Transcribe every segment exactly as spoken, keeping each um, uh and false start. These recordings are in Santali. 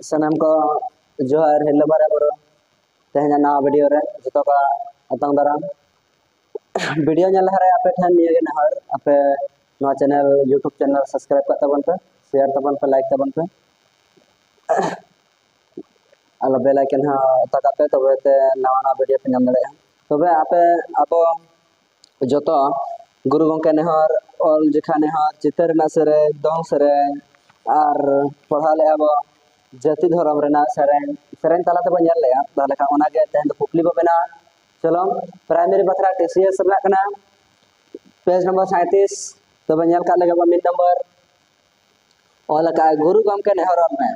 ᱥᱟᱱᱟᱢ ᱠᱚ ᱡᱚᱦᱟᱨ, ᱦᱮᱞᱳ, ᱵᱟᱨᱟ ᱵᱟᱨᱟ᱾ ᱛᱮᱦᱮᱧᱟᱜ ᱱᱟᱣᱟ ᱵᱷᱤᱰᱤᱭᱳ ᱨᱮ ᱡᱚᱛᱚ ᱠᱚ ᱟᱛᱟᱝ ᱫᱟᱨᱟᱢ᱾ ᱵᱷᱤᱰᱤᱭᱳ ᱧᱮᱞ ᱞᱟᱦᱟᱨᱮ ᱟᱯᱮ ᱴᱷᱮᱱ ᱱᱤᱭᱟᱹ ᱜᱮ ᱱᱮᱦᱚᱨ, ᱟᱯᱮ ᱱᱚᱣᱟ ᱪᱮᱱᱮᱞ, ᱭᱩᱴᱩᱵᱽ ᱪᱮᱱᱮᱞ ᱥᱟᱵᱥᱠᱨᱟᱭᱤᱵᱽ ᱠᱟᱜ ᱛᱟᱵᱚᱱ ᱯᱮ, ᱥᱮᱭᱟᱨ ᱛᱟᱵᱚᱱ ᱯᱮ, ᱞᱟᱭᱤᱠ ᱛᱟᱵᱚᱱ ᱯᱮ᱾ ᱟᱨ ᱵᱮᱞ ᱟᱭᱠᱚᱱ ᱦᱚᱸ ᱚᱛᱟ ᱠᱟᱜ ᱯᱮ, ᱛᱚᱵᱮ ᱛᱮ ᱱᱟᱣᱟ ᱱᱟᱣᱟ ᱵᱷᱤᱰᱤᱭᱳ ᱯᱮ ᱧᱟᱢ ᱫᱟᱲᱮᱭᱟᱜᱼᱟ᱾ ᱛᱚᱵᱮ ᱟᱯᱮ, ᱟᱵᱚ ᱡᱚᱛᱚ ᱜᱩᱨᱩ ᱜᱚᱢᱠᱮ ᱱᱮᱦᱚᱨ, ᱚᱞ ᱡᱮᱠᱷᱟ ᱱᱮᱦᱚᱨ, ᱪᱤᱛᱟᱹᱨ ᱨᱮᱱᱟᱜ ᱥᱮᱨᱮᱧ, ᱫᱚᱝ ᱥᱮᱨᱮᱧ, ᱟᱨ ᱯᱟᱲᱦᱟᱣ ᱞᱮᱜᱼᱟ ᱵᱚ ᱡᱟᱹᱛᱤ ᱫᱷᱚᱨᱚᱢ ᱨᱮᱱᱟᱜ ᱥᱮᱨᱮᱧ, ᱥᱮᱨᱮᱧ ᱛᱟᱞᱟ ᱛᱮᱵᱚ ᱧᱮᱞ ᱞᱮᱜᱼᱟ᱾ ᱛᱟᱦᱚᱞᱮ ᱠᱷᱟᱱ ᱚᱱᱟᱜᱮ ᱛᱮᱦᱮᱧ ᱫᱚ ᱠᱩᱠᱞᱤ ᱵᱚ ᱵᱮᱱᱟᱣᱟ᱾ ᱪᱚᱞᱚ, ᱯᱨᱟᱭᱢᱟᱨᱤ ᱵᱟᱠᱷᱨᱟ ᱴᱤ ᱥᱤ ᱮᱥ ᱨᱮᱱᱟᱜ ᱠᱟᱱᱟ, ᱯᱮᱡᱽ ᱱᱚᱢᱵᱚᱨ ᱥᱟᱸᱭᱛᱨᱤᱥ᱾ ᱛᱚᱵᱮ ᱧᱮᱞ ᱠᱟᱜ ᱞᱮᱜᱮ ᱵᱚ ᱢᱤᱫ ᱱᱚᱢᱵᱚᱨ᱾ ᱚᱞ ᱟᱠᱟᱫᱼᱟᱭ, ᱜᱩᱨᱩ ᱜᱚᱢᱠᱮ ᱱᱮᱦᱚᱨ ᱚᱞ ᱢᱮ᱾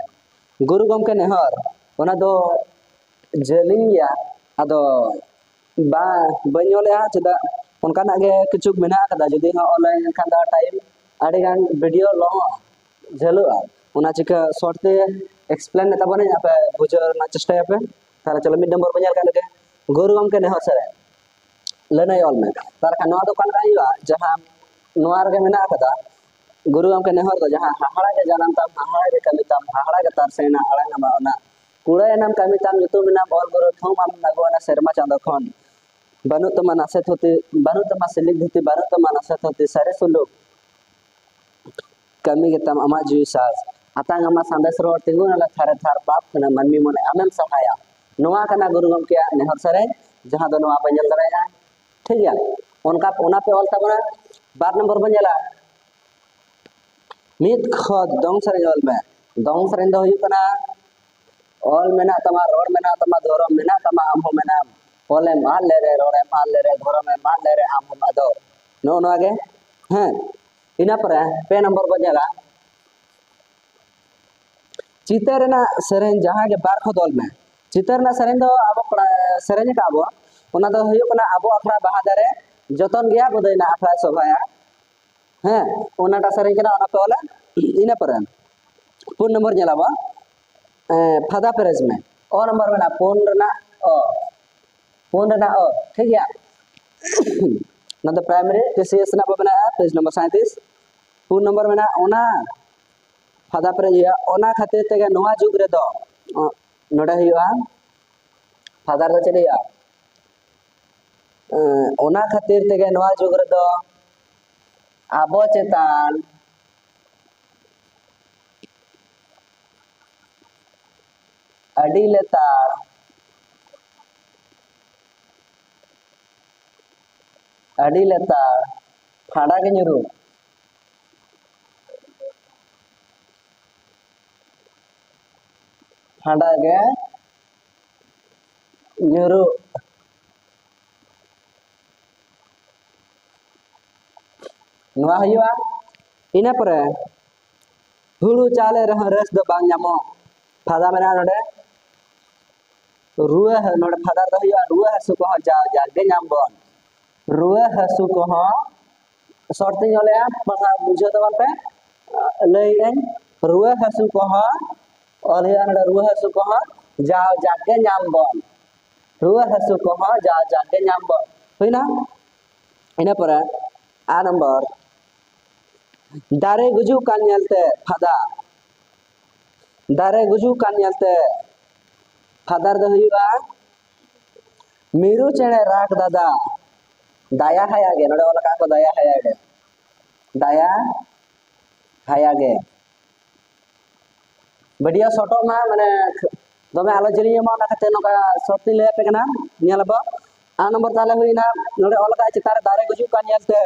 ᱜᱩᱨᱩ ᱜᱚᱢᱠᱮ ᱱᱮᱦᱚᱨ, ᱚᱱᱟ ᱫᱚ ᱡᱮᱞᱮᱧ ᱜᱮᱭᱟ, ᱟᱫᱚ ᱵᱟ-, ᱵᱟᱹᱧ ᱚᱞᱮᱜᱼᱟ᱾ ᱪᱮᱫᱟᱜ, ᱚᱱᱠᱟᱱᱟᱜ ᱜᱮ ᱠᱤᱪᱷᱩ ᱢᱮᱱᱟᱜ ᱟᱠᱟᱫᱟ, ᱡᱩᱫᱤ ᱦᱚᱸ ᱚᱱᱞᱟᱭᱤᱱ ᱞᱮᱱᱠᱷᱟᱱ ᱫᱚ ᱴᱟᱭᱤᱢ ᱟᱹᱰᱤᱜᱟᱱ ᱵᱷᱤᱰᱤᱭᱳ ᱞᱚᱝᱚᱜᱼᱟ, ᱡᱷᱟᱹᱞᱚᱜᱼᱟ᱾ ᱚᱱᱟ ᱪᱤᱠᱟᱹ ᱥᱚᱨᱴ ᱛᱮ ᱮᱠᱥᱯᱞᱮᱱ ᱛᱟᱵᱚᱱᱟᱹᱧ, ᱟᱯᱮ ᱵᱩᱡᱷᱟᱹᱣ ᱨᱮᱱᱟᱜ ᱪᱮᱥᱴᱟᱭᱟᱯᱮ᱾ ᱛᱟᱦᱚᱞᱮ ᱪᱚᱞᱚ, ᱢᱤᱫ ᱱᱚᱢᱵᱚᱨ ᱵᱚᱱ ᱧᱮᱞ ᱠᱟᱜ ᱞᱮᱜᱮ, ᱜᱩᱨᱩ ᱜᱚᱢᱠᱮ ᱱᱮᱦᱚᱨ ᱥᱮᱨᱮᱧ ᱞᱟᱹᱱᱟᱹᱭ ᱚᱞ ᱢᱮ᱾ ᱛᱟᱦᱚᱞᱮ ᱠᱷᱟᱱ ᱱᱚᱣᱟ ᱫᱚ ᱚᱠᱟ ᱞᱮᱠᱟ ᱦᱩᱭᱩᱜᱼᱟ? ᱡᱟᱦᱟᱸ ᱱᱚᱣᱟ ᱨᱮᱜᱮ ᱢᱮᱱᱟᱜ ᱟᱠᱟᱫᱟ, ᱜᱩᱨᱩ ᱜᱚᱢᱠᱮ ᱱᱮᱦᱚᱨ ᱫᱚ ᱡᱟᱦᱟᱸ ᱦᱟᱦᱟᱲᱟ ᱜᱮ ᱡᱟᱱᱟᱢ ᱛᱟᱢ, ᱦᱟᱦᱟᱲᱟ ᱜᱮ ᱠᱟᱹᱢᱤ ᱛᱟᱢ, ᱦᱟᱦᱟᱲᱟ ᱜᱮ ᱛᱟᱨᱥᱮᱱᱟ ᱟᱲᱟᱝ ᱟᱢᱟᱜ ᱚᱱᱟ, ᱠᱩᱲᱟᱹᱭ ᱮᱱᱟᱢ ᱠᱟᱹᱢᱤ ᱛᱟᱢ, ᱧᱩᱛᱩᱢ ᱮᱱᱟᱢ ᱚᱞ ᱜᱩᱨᱩ, ᱛᱷᱩᱢ ᱟᱢ ᱟᱹᱜᱩ ᱟᱱᱟ ᱥᱮᱨᱢᱟ ᱪᱟᱸᱫᱚ ᱠᱷᱚᱱ᱾ ᱵᱟᱹᱱᱩᱜ ᱛᱟᱢᱟ ᱱᱟᱥᱮ ᱛᱷᱩᱛᱤ, ᱵᱟᱹᱱᱩᱜ ᱛᱟᱢᱟ ᱥᱤᱞᱤᱠ ᱫᱷᱩᱛᱤ, ᱵᱟᱹᱱᱩᱜ ᱛᱟᱢᱟ ᱱᱟᱥᱮ ᱛᱷᱩᱛᱤ, ᱥᱟᱹᱨᱤ ᱥᱩᱞᱩᱠ ᱠᱟᱹᱢᱤ ᱜᱮᱛᱟᱢ ᱟᱢᱟᱜ ᱡᱤᱣᱤ ᱥᱟᱥ᱾ ᱟᱛᱟᱝ ᱟᱢᱟ ᱥᱟᱸᱫᱮᱥ ᱨᱚᱲ, ᱛᱤᱸᱜᱩ ᱱᱟᱞᱮ ᱛᱷᱟᱨᱮ ᱛᱷᱟᱨ, ᱯᱟᱯ ᱠᱷᱚᱱᱟᱜ ᱢᱟᱹᱱᱢᱤ ᱢᱚᱱᱮ ᱟᱢᱮᱢ ᱥᱟᱦᱟᱭᱟ᱾ ᱱᱚᱣᱟ ᱠᱟᱱᱟ ᱜᱩᱨᱩ ᱜᱚᱢᱠᱮᱭᱟᱜ ᱱᱮᱦᱚᱨ ᱥᱮᱨᱮᱧ, ᱡᱟᱦᱟᱸ ᱫᱚ ᱱᱚᱣᱟ ᱯᱮ ᱧᱮᱞ ᱫᱟᱲᱮᱭᱟᱜᱼᱟ᱾ ᱴᱷᱤᱠ ᱜᱮᱭᱟ, ᱚᱱᱠᱟ ᱚᱱᱟ ᱯᱮ ᱚᱞ ᱛᱟᱵᱚᱱᱟ᱾ ᱵᱟᱨ ᱱᱚᱢᱵᱚᱨ ᱵᱚᱱ ᱧᱮᱞᱟ, ᱢᱤᱫ ᱠᱷᱚᱛ ᱫᱚᱝ ᱥᱮᱨᱮᱧ ᱚᱞ ᱢᱮ᱾ ᱫᱚᱝ ᱥᱮᱨᱮᱧ ᱫᱚ ᱦᱩᱭᱩᱜ ᱠᱟᱱᱟ, ᱚᱞ ᱢᱮᱱᱟᱜ ᱛᱟᱢᱟ, ᱨᱚᱲ ᱢᱮᱱᱟᱜ ᱛᱟᱢᱟ, ᱫᱷᱚᱨᱚᱢ ᱢᱮᱱᱟᱜ ᱛᱟᱢᱟ, ᱟᱢ ᱦᱚᱸ ᱢᱮᱱᱟᱢ᱾ ᱚᱞᱮᱢ ᱟᱫ ᱞᱮᱨᱮ, ᱨᱚᱲᱮᱢ ᱟᱫ ᱞᱮᱨᱮ, ᱫᱷᱚᱨᱚᱢᱮᱢ ᱟᱫ ᱞᱮᱨᱮ, ᱟᱢ ᱦᱚᱸᱢ ᱟᱫᱚᱜ᱾ ᱱᱚᱜᱼᱚ ᱱᱚᱣᱟ ᱜᱮ᱾ ᱦᱮᱸ, ᱤᱱᱟᱹ ᱯᱚᱨᱮ ᱯᱮ ᱱᱚᱢᱵᱚᱨ ᱵᱚᱱ ᱧᱮᱞᱟ, ᱪᱤᱛᱟᱹᱨ ᱨᱮᱱᱟᱜ ᱥᱮᱨᱮᱧ ᱡᱟᱦᱟᱸ ᱜᱮ ᱵᱟᱨ ᱠᱷᱚᱛ ᱚᱞ ᱢᱮ᱾ ᱪᱤᱛᱟᱹᱨ ᱨᱮᱱᱟᱜ ᱥᱮᱨᱮᱧ ᱫᱚ ᱟᱵᱚ ᱠᱚᱲᱟ ᱥᱮᱨᱮᱧ ᱟᱠᱟᱫ ᱵᱚ, ᱚᱱᱟ ᱫᱚ ᱦᱩᱭᱩᱜ ᱠᱟᱱᱟ, ᱟᱵᱚ ᱟᱠᱷᱲᱟ ᱵᱟᱦᱟ ᱫᱟᱨᱮ ᱡᱚᱛᱚᱱ ᱜᱮᱭᱟ, ᱵᱚᱫᱟᱹᱭᱱᱟ ᱟᱠᱷᱲᱟ ᱥᱚᱵᱷᱟᱭᱟ᱾ ᱦᱮᱸ, ᱚᱱᱟᱴᱟᱜ ᱥᱮᱨᱮᱧ ᱠᱟᱱᱟ, ᱚᱱᱟ ᱯᱮ ᱚᱞᱟ᱾ ᱤᱱᱟᱹ ᱯᱚᱨᱮ ᱯᱩᱱ ᱱᱚᱢᱵᱚᱨ ᱧᱮᱞᱟᱵᱚ, ᱮᱸ, ᱯᱷᱟᱫᱟ ᱯᱮᱨᱮᱡ ᱢᱮ᱾ ᱚ ᱱᱚᱢᱵᱚᱨ ᱢᱮᱱᱟᱜᱼᱟ, ᱯᱩᱱ ᱨᱮᱱᱟᱜ ᱚ, ᱯᱩᱱ ᱨᱮᱱᱟᱜ ᱚ, ᱴᱷᱤᱠ ᱜᱮᱭᱟ᱾ ᱱᱚᱣᱟ ᱫᱚ ᱯᱨᱟᱭᱢᱟᱨᱤ ᱴᱤ ᱥᱤ ᱮᱥ ᱨᱮᱱᱟᱜ ᱵᱚ ᱵᱮᱱᱟᱣᱟ, ᱯᱮᱡᱽ ᱱᱚᱢᱵᱚᱨ ᱥᱟᱸᱭᱛᱨᱤᱥ᱾ ᱯᱩᱱ ᱱᱚᱢᱵᱚᱨ ᱢᱮᱱᱟᱜᱼᱟ, ᱚᱱᱟ ᱯᱷᱟᱫᱟ ᱯᱮᱨᱮᱡ ᱦᱩᱭᱩᱜᱼᱟ᱾ ᱚᱱᱟ ᱠᱷᱟᱹᱛᱤᱨ ᱛᱮᱜᱮ ᱱᱚᱣᱟ ᱡᱩᱜᱽ ᱨᱮᱫᱚ, ᱚ, ᱱᱚᱰᱮ ᱦᱩᱭᱩᱜᱼᱟ, ᱯᱷᱟᱫᱟ ᱨᱮᱫᱚ ᱪᱮᱫ ᱦᱩᱭᱩᱜᱼᱟ? ᱮᱸ, ᱚᱱᱟ ᱠᱷᱟᱹᱛᱤᱨ ᱛᱮᱜᱮ ᱱᱚᱣᱟ ᱡᱩᱜᱽ ᱨᱮᱫᱚ ᱟᱵᱚ ᱪᱮᱛᱟᱱ ᱟᱹᱰᱤ ᱞᱮᱛᱟᱲ, ᱟᱹᱰᱤ ᱞᱮᱛᱟᱲ ᱯᱷᱟᱸᱰᱟ ᱜᱮ ᱧᱩᱨᱩᱜ, ᱯᱷᱟᱸᱰᱟ ᱜᱮ ᱧᱩᱨᱩᱜ᱾ ᱱᱚᱣᱟ ᱦᱩᱭᱩᱜᱼᱟ᱾ ᱤᱱᱟᱹ ᱯᱚᱨᱮ ᱦᱩᱲᱩ ᱪᱟᱣᱞᱮ ᱨᱮᱦᱚᱸ ᱨᱟᱹᱥ ᱫᱚ ᱵᱟᱝ ᱧᱟᱢᱚᱜ᱾ ᱯᱷᱟᱫᱟ ᱢᱮᱱᱟᱜᱼᱟ ᱱᱚᱰᱮ, ᱨᱩᱣᱟᱹ ᱦᱟ-, ᱱᱚᱰᱮ ᱯᱷᱟᱫᱟ ᱫᱚ ᱦᱩᱭᱩᱜᱼᱟ, ᱨᱩᱣᱟᱹ ᱦᱟᱹᱥᱩ ᱠᱚᱦᱚᱸ ᱡᱟᱣ ᱡᱟᱠ ᱜᱮ ᱧᱟᱢ ᱵᱚᱱ᱾ ᱨᱩᱣᱟᱹ ᱦᱟᱹᱥᱩ ᱠᱚᱦᱚᱸ, ᱥᱚᱨᱛᱤᱧ ᱚᱞᱮᱜᱼᱟ, ᱯᱟᱲᱦᱟᱣ ᱵᱩᱡᱷᱟᱹᱣ ᱛᱟᱵᱚᱱ ᱯᱮ᱾ ᱞᱟᱹᱭᱮᱜᱼᱟᱹᱧ, ᱨᱩᱣᱟᱹ ᱦᱟᱹᱥᱩ ᱠᱚᱦᱚᱸ ᱚᱞ ᱦᱩᱭᱩᱜᱼᱟ ᱱᱚᱰᱮ, ᱨᱩᱣᱟᱹ ᱦᱟᱹᱥᱩ ᱠᱚᱦᱚᱸ ᱡᱟᱣ ᱡᱟᱠ ᱜᱮ ᱧᱟᱢ ᱵᱚᱱ᱾ ᱨᱩᱣᱟᱹ ᱦᱟᱹᱥᱩ ᱠᱚᱦᱚᱸ ᱡᱟᱣ ᱡᱟᱠ ᱜᱮ ᱧᱟᱢ ᱵᱚᱱ᱾ ᱦᱩᱭᱱᱟ? ᱤᱱᱟᱹ ᱯᱚᱨᱮ ᱟᱨ ᱱᱚᱢᱵᱚᱨ, ᱫᱟᱨᱮ ᱜᱩᱡᱩᱜ ᱠᱟᱱ ᱧᱮᱞᱛᱮ ᱯᱷᱟᱫᱟ᱾ ᱫᱟᱨᱮ ᱜᱩᱡᱩᱜ ᱠᱟᱱ ᱧᱮᱞᱛᱮ ᱯᱷᱟᱫᱟ ᱨᱮᱫᱚ ᱦᱩᱭᱩᱜᱼᱟ, ᱢᱤᱨᱩ ᱪᱮᱬᱮ ᱨᱟᱜᱽ ᱫᱟᱫᱟ, ᱫᱟᱭᱟ ᱦᱟᱭᱟ ᱜᱮ᱾ ᱱᱚᱰᱮ ᱚᱞ ᱟᱠᱟᱫ ᱠᱚ ᱫᱟᱭᱟ ᱦᱟᱭᱟ ᱜᱮ, ᱫᱟᱭᱟ ᱦᱟᱭᱟ ᱜᱮ᱾ ᱵᱷᱤᱰᱤᱭᱳ ᱥᱚᱨᱴᱚᱜ ᱢᱟ, ᱢᱟᱱᱮ ᱫᱚᱢᱮ ᱟᱞᱚ ᱡᱤᱞᱤᱧᱚᱜ ᱢᱟ, ᱚᱱᱟ ᱠᱷᱟᱹᱛᱤᱨ ᱱᱚᱝᱠᱟ ᱥᱚᱨᱴ ᱛᱤᱧ ᱞᱟᱹᱭ ᱟᱯᱮ ᱠᱟᱱᱟ᱾ ᱧᱮᱞ ᱟᱵᱚ᱾ ᱟᱨ ᱱᱚᱢᱵᱚᱨ ᱛᱟᱦᱞᱮ ᱦᱩᱭᱱᱟ, ᱱᱚᱰᱮ ᱚᱞ ᱟᱠᱟᱫ ᱪᱮᱛᱟᱱ ᱨᱮ ᱫᱟᱨᱮ ᱜᱩᱡᱩᱜ ᱠᱟᱱ ᱧᱮᱞᱛᱮ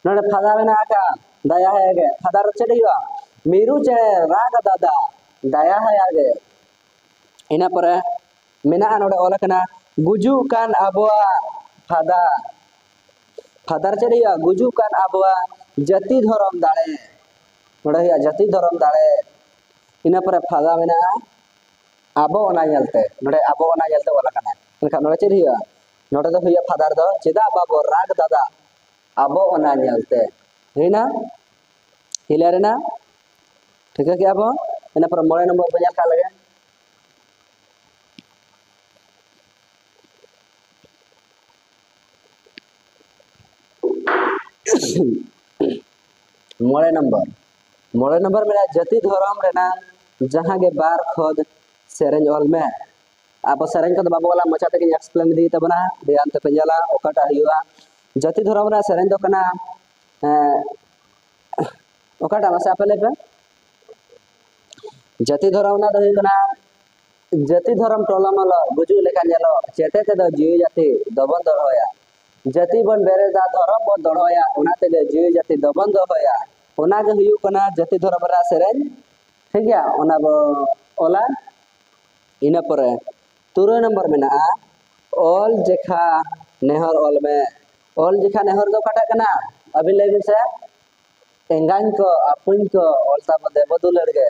ᱱᱚᱰᱮ ᱯᱷᱟᱫᱟ ᱢᱮᱱᱟᱜ ᱟᱠᱟᱫ, ᱫᱟᱭᱟ ᱦᱟᱭᱟ ᱜᱮ᱾ ᱯᱷᱟᱫᱟ ᱨᱮ ᱪᱮᱫ ᱦᱩᱭᱩᱜᱼᱟ? ᱢᱤᱨᱩ ᱪᱮᱬᱮ ᱨᱟᱜᱽ ᱫᱟᱫᱟ, ᱫᱟᱭᱟ ᱦᱟᱭᱟ ᱜᱮ᱾ ᱤᱱᱟᱹ ᱯᱚᱨᱮ ᱢᱮᱱᱟᱜᱼᱟ, ᱱᱚᱰᱮ ᱚᱞ ᱟᱠᱟᱱᱟ, ᱜᱩᱡᱩᱜ ᱠᱟᱱ ᱟᱵᱚᱣᱟᱜ ᱯᱷᱟᱫᱟ᱾ ᱯᱷᱟᱫᱟ ᱨᱮ ᱪᱮᱫ ᱦᱩᱭᱩᱜᱼᱟ? ᱜᱩᱡᱩᱜ ᱠᱟᱱ ᱟᱵᱚᱣᱟᱜ ᱡᱟᱹᱛᱤ ᱫᱷᱚᱨᱚᱢ ᱫᱟᱲᱮ᱾ ᱱᱚᱰᱮ ᱦᱩᱭᱩᱜᱼᱟ ᱡᱟᱹᱛᱤ ᱫᱷᱚᱨᱚᱢ ᱫᱟᱲᱮ᱾ ᱤᱱᱟᱹ ᱯᱚᱨᱮ ᱯᱷᱟᱫᱟ ᱢᱮᱱᱟᱜᱼᱟ, ᱟᱵᱚ ᱚᱱᱟ ᱧᱮᱞᱛᱮ᱾ ᱱᱚᱰᱮ ᱟᱵᱚ ᱚᱱᱟ ᱧᱮᱞᱛᱮ ᱚᱞ ᱟᱠᱟᱱᱟ᱾ ᱮᱱᱠᱷᱟᱱ ᱱᱚᱰᱮ ᱪᱮᱫ ᱦᱩᱭᱩᱜᱼᱟ? ᱱᱚᱰᱮ ᱫᱚ ᱦᱩᱭᱩᱜᱼᱟ ᱯᱷᱟᱫᱟ ᱨᱮᱫᱚ, ᱪᱮᱫᱟᱜ ᱵᱟᱵᱚ ᱨᱟᱜᱽ ᱫᱟᱫᱟ, ᱟᱵᱚ ᱚᱱᱟ ᱧᱮᱞᱛᱮ᱾ ᱦᱩᱭᱱᱟ? ᱠᱞᱤᱭᱟᱨ ᱮᱱᱟ? ᱴᱷᱤᱠᱟᱹ ᱠᱮᱜᱼᱟ ᱵᱚ? ᱤᱱᱟᱹ ᱯᱚᱨᱮ ᱢᱚᱬᱮ ᱱᱚᱢᱵᱚᱨ ᱵᱚ ᱧᱮᱞ ᱠᱟᱜ ᱞᱮᱜᱮ᱾ ᱢᱚᱬᱮ ᱱᱚᱢᱵᱚᱨ, ᱢᱚᱬᱮ ᱱᱚᱢᱵᱚᱨ ᱢᱮᱱᱟᱜᱼᱟ, ᱡᱟᱹᱛᱤ ᱫᱷᱚᱨᱚᱢ ᱨᱮᱱᱟᱜ ᱡᱟᱦᱟᱸ ᱜᱮ ᱵᱟᱨ ᱠᱷᱚᱸᱫ ᱥᱮᱨᱮᱧ ᱚᱞ ᱢᱮ᱾ ᱟᱵᱚ ᱥᱮᱨᱮᱧ ᱠᱚᱫᱚ ᱵᱟᱵᱚ ᱚᱞᱟ, ᱢᱚᱪᱟ ᱛᱮᱜᱮᱧ explain ᱤᱫᱤᱭ ᱛᱟᱵᱚᱱᱟ, ᱫᱷᱮᱭᱟᱱ ᱛᱮᱯᱮ ᱧᱮᱞᱟ ᱚᱠᱟᱴᱟᱜ ᱦᱩᱭᱩᱜᱼᱟ᱾ ᱡᱟᱹᱛᱤ ᱫᱷᱚᱨᱚᱢ ᱨᱮᱱᱟᱜ ᱥᱮᱨᱮᱧ ᱫᱚ ᱠᱟᱱᱟ, ᱮᱸ, ᱚᱠᱟᱴᱟᱜ ᱢᱟᱥᱮ ᱟᱯᱮ ᱞᱟᱹᱭ ᱯᱮ? ᱡᱟᱹᱛᱤ ᱫᱷᱚᱨᱚᱢ ᱨᱮᱱᱟᱜ ᱫᱚ ᱦᱩᱭᱩᱜ ᱠᱟᱱᱟ, ᱡᱟᱹᱛᱤ ᱫᱷᱚᱨᱚᱢ ᱴᱚᱞᱚᱢᱚᱞᱚ ᱜᱩᱡᱩᱜ ᱞᱮᱠᱟ ᱧᱮᱞᱚᱜ, ᱪᱮᱛᱮ ᱛᱮᱫᱚ ᱡᱤᱣᱤ ᱡᱟᱹᱛᱤ ᱫᱚᱵᱚᱱ ᱫᱚᱦᱚᱭᱟ᱾ ᱡᱟᱹᱛᱤ ᱵᱚᱱ ᱵᱮᱨᱮᱫᱟ, ᱫᱷᱚᱨᱚᱢ ᱵᱚᱱ ᱫᱚᱦᱚᱭᱟ, ᱚᱱᱟ ᱛᱮᱜᱮ ᱡᱤᱣᱤ ᱡᱟᱹᱛᱤ ᱫᱚᱵᱚᱱ ᱫᱚᱦᱚᱭᱟ᱾ ᱚᱱᱟ ᱜᱮ ᱦᱩᱭᱩᱜ ᱠᱟᱱᱟ ᱡᱟᱹᱛᱤ ᱫᱷᱚᱨᱚᱢ ᱨᱮᱱᱟᱜ ᱥᱮᱨᱮᱧ, ᱴᱷᱤᱠ ᱜᱮᱭᱟ, ᱚᱱᱟ ᱵᱚ ᱚᱞᱟ᱾ ᱤᱱᱟᱹ ᱯᱚᱨᱮ ᱛᱩᱨᱩᱭ ᱱᱚᱢᱵᱚᱨ ᱢᱮᱱᱟᱜᱼᱟ, ᱚᱞ ᱡᱮᱠᱷᱟ ᱱᱮᱦᱚᱨ ᱚᱞ ᱢᱮ᱾ ᱚᱞ ᱡᱮᱠᱷᱟ ᱱᱮᱦᱚᱨ ᱫᱚ ᱚᱠᱟᱴᱟᱜ ᱠᱟᱱᱟ? ᱟᱹᱵᱤᱱ ᱞᱟᱹᱭ ᱵᱤᱱ ᱥᱮ᱾ ᱮᱸᱜᱟᱧ ᱠᱚ ᱟᱹᱯᱩᱧ ᱠᱚ ᱚᱞ ᱛᱟᱵᱚ ᱫᱮᱵᱚ ᱫᱩᱞᱟᱹᱲ ᱜᱮ᱾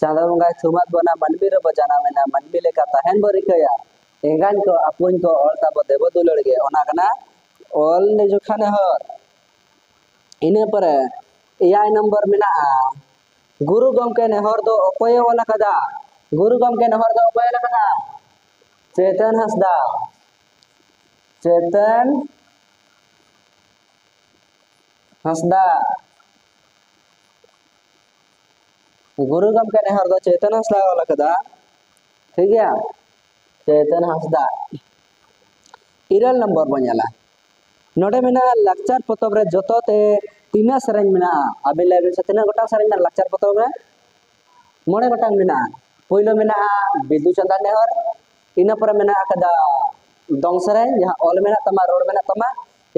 ᱪᱟᱸᱫᱚ ᱵᱚᱸᱜᱟᱭ ᱛᱷᱩᱢᱟᱫ ᱵᱚᱱᱟ, ᱢᱟᱹᱱᱢᱤ ᱨᱮᱵᱚ ᱡᱟᱱᱟᱢᱮᱱᱟ, ᱢᱟᱹᱱᱢᱤ ᱞᱮᱠᱟ ᱛᱟᱦᱮᱱ ᱵᱚ ᱨᱤᱠᱟᱹᱭᱟ᱾ ᱮᱸᱜᱟᱧ ᱠᱚ ᱟᱹᱯᱩᱧ ᱠᱚ ᱚᱞ ᱛᱟᱵᱚ ᱫᱮᱵᱚ ᱫᱩᱞᱟᱹᱲ ᱜᱮ, ᱚᱱᱟ ᱠᱟᱱᱟ ᱚᱞ ᱡᱚᱠᱷᱟ ᱱᱮᱦᱚᱨ᱾ ᱤᱱᱟᱹ ᱯᱚᱨᱮ ᱮᱭᱟᱭ ᱱᱚᱢᱵᱚᱨ ᱢᱮᱱᱟᱜᱼᱟ, ᱜᱩᱨᱩ ᱜᱚᱢᱠᱮ ᱱᱮᱦᱚᱨ ᱫᱚ ᱚᱠᱚᱭᱮ ᱚᱞ ᱟᱠᱟᱫᱟ? ᱜᱩᱨᱩ ᱜᱚᱢᱠᱮ ᱱᱮᱦᱚᱨ ᱫᱚ ᱚᱠᱚᱭᱮ ᱚᱞ ᱟᱠᱟᱫᱟ? ᱪᱮᱛᱚᱱ ᱦᱟᱸᱥᱫᱟ᱾ ᱪᱮᱛᱚᱱ ᱦᱟᱸᱥᱫᱟ᱾ ᱜᱩᱨᱩ ᱜᱚᱢᱠᱮ ᱱᱮᱦᱚᱨ ᱫᱚ ᱪᱮᱛᱚᱱ ᱦᱟᱸᱥᱫᱟ ᱚᱞ ᱟᱠᱟᱫᱟ, ᱴᱷᱤᱠ ᱜᱮᱭᱟ, ᱪᱮᱛᱚᱱ ᱦᱟᱸᱥᱫᱟ᱾ ᱤᱨᱟᱹᱞ ᱱᱚᱢᱵᱚᱨ ᱵᱚᱱ ᱧᱮᱞᱟ, ᱱᱚᱰᱮ ᱢᱮᱱᱟᱜᱼᱟ ᱞᱟᱠᱪᱟᱨ ᱯᱚᱛᱚᱵ ᱨᱮ ᱡᱚᱛᱚ ᱛᱮ ᱛᱤᱱᱟᱹᱜ ᱥᱮᱨᱮᱧ ᱢᱮᱱᱟᱜᱼᱟ? ᱟᱹᱵᱤᱱ ᱞᱟᱹᱭ ᱵᱤᱱ ᱥᱮ, ᱛᱤᱱᱟᱹᱜ ᱜᱚᱴᱟᱝ ᱥᱮᱨᱮᱧ ᱢᱮᱱᱟᱜᱼᱟ ᱞᱟᱠᱪᱟᱨ ᱯᱚᱛᱚᱵ ᱨᱮ? ᱢᱚᱬᱮ ᱜᱚᱴᱟᱝ ᱢᱮᱱᱟᱜᱼᱟ᱾ ᱯᱳᱭᱞᱳ ᱢᱮᱱᱟᱜᱼᱟ ᱵᱤᱫᱩ ᱪᱟᱸᱫᱟᱱ ᱱᱮᱦᱚᱨ, ᱤᱱᱟᱹ ᱯᱚᱨᱮ ᱢᱮᱱᱟᱜ ᱟᱠᱟᱫᱟ ᱫᱚᱝ ᱥᱮᱨᱮᱧ, ᱡᱟᱦᱟᱸ ᱚᱞ ᱢᱮᱱᱟᱜ ᱛᱟᱢᱟ, ᱨᱚᱲ ᱢᱮᱱᱟᱜ ᱛᱟᱢᱟ,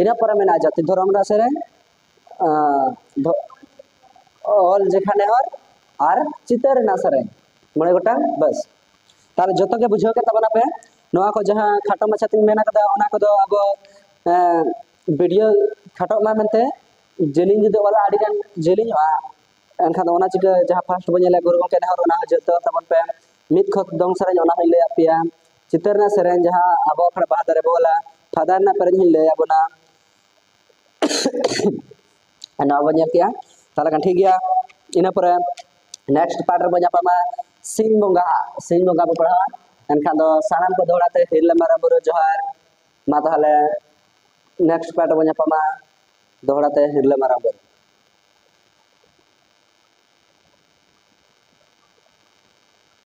ᱤᱱᱟᱹ ᱯᱚᱨᱮ ᱢᱮᱱᱟᱜᱼᱟ ᱡᱟᱹᱛᱤ ᱫᱷᱚᱨᱚᱢ ᱨᱮᱱᱟᱜ ᱥᱮᱨᱮᱧ, ᱟᱸ, ᱫᱷᱚ-, ᱚᱞ ᱡᱮᱠᱷᱟ ᱱᱮᱦᱚᱨ ᱟᱨ ᱪᱤᱛᱟᱹᱨ ᱨᱮᱱᱟᱜ ᱥᱮᱨᱮᱧ, ᱢᱚᱬᱮ ᱜᱚᱴᱟᱝ, ᱵᱟᱥ᱾ ᱛᱟᱦᱞᱮ ᱡᱚᱛᱚ ᱜᱮ ᱵᱩᱡᱷᱟᱹᱣ ᱠᱮᱫ ᱛᱟᱵᱚᱱᱟ ᱯᱮ᱾ ᱱᱚᱣᱟ ᱠᱚ ᱡᱟᱦᱟᱸ ᱠᱷᱟᱴᱚ ᱢᱟᱪᱷᱟ ᱛᱤᱧ ᱢᱮᱱ ᱟᱠᱟᱫᱟ, ᱚᱱᱟ ᱠᱚᱫᱚ ᱟᱵᱚ, ᱮᱸ, ᱵᱷᱤᱰᱤᱭᱳ ᱠᱷᱟᱴᱚᱜ ᱢᱟ ᱢᱮᱱᱛᱮ, ᱡᱮᱞᱮᱧ ᱡᱩᱫᱤ ᱚᱞᱟ ᱟᱹᱰᱤ ᱜᱟᱱ ᱡᱮᱞᱮᱧᱚᱜᱼᱟ, ᱮᱱᱠᱷᱟᱱ ᱫᱚ ᱚᱱᱟ ᱪᱤᱠᱟᱹ ᱡᱟᱦᱟᱸ ᱯᱷᱟᱥᱴ ᱵᱚᱱ ᱧᱮᱞᱟ ᱜᱩᱨᱩ ᱜᱚᱢᱠᱮ ᱱᱮᱦᱚᱨ, ᱚᱱᱟ ᱦᱚᱸ ᱡᱚᱛᱚ ᱛᱟᱵᱚᱱ ᱯᱮ᱾ ᱢᱤᱫ ᱠᱷᱚᱛ ᱫᱚᱝ ᱥᱮᱨᱮᱧ, ᱚᱱᱟ ᱦᱚᱸᱧ ᱞᱟᱹᱭᱟᱫ ᱯᱮᱭᱟ᱾ ᱪᱤᱛᱟᱹᱨ ᱨᱮᱱᱟᱜ ᱥᱮᱨᱮᱧ, ᱡᱟᱦᱟᱸ ᱟᱵᱚ ᱟᱠᱷᱲᱟ ᱵᱟᱦᱟ ᱫᱟᱨᱮ ᱵᱚ ᱚᱞᱟ, ᱯᱷᱟᱫᱟ ᱨᱮᱱᱟᱜ ᱯᱮᱨᱮᱡ ᱦᱚᱸᱧ ᱞᱟᱹᱭ ᱟᱵᱚᱱᱟ᱾ ᱱᱚᱣᱟ ᱵᱚᱱ ᱧᱮᱞ ᱠᱮᱜᱼᱟ, ᱛᱟᱦᱚᱞᱮ ᱠᱷᱟᱱ ᱴᱷᱤᱠ ᱜᱮᱭᱟ᱾ ᱤᱱᱟᱹ ᱯᱚᱨᱮ ᱱᱮᱠᱥᱴ ᱯᱟᱨᱴ ᱨᱮᱵᱚᱱ ᱧᱟᱯᱟᱢᱟ ᱥᱤᱧ ᱵᱚᱸᱜᱟ, ᱥᱤᱧ ᱵᱚᱸᱜᱟ ᱵᱚ ᱯᱟᱲᱦᱟᱣᱟ᱾ ᱮᱱᱠᱷᱟᱱ ᱫᱚ ᱥᱟᱱᱟᱢ ᱠᱚ ᱫᱚᱦᱲᱟ ᱛᱮ ᱦᱤᱨᱞᱟᱹ ᱢᱟᱨᱟᱝ ᱵᱩᱨᱩ ᱡᱚᱦᱟᱨ᱾ ᱢᱟ ᱛᱟᱦᱚᱞᱮ ᱱᱮᱠᱥᱴ ᱯᱟᱨᱴ ᱨᱮᱵᱚᱱ ᱧᱟᱯᱟᱢᱟ ᱫᱚᱦᱲᱟ ᱛᱮ ᱦᱤᱨᱞᱟᱹ ᱢᱟᱨᱟᱝ ᱵᱩᱨᱩ᱾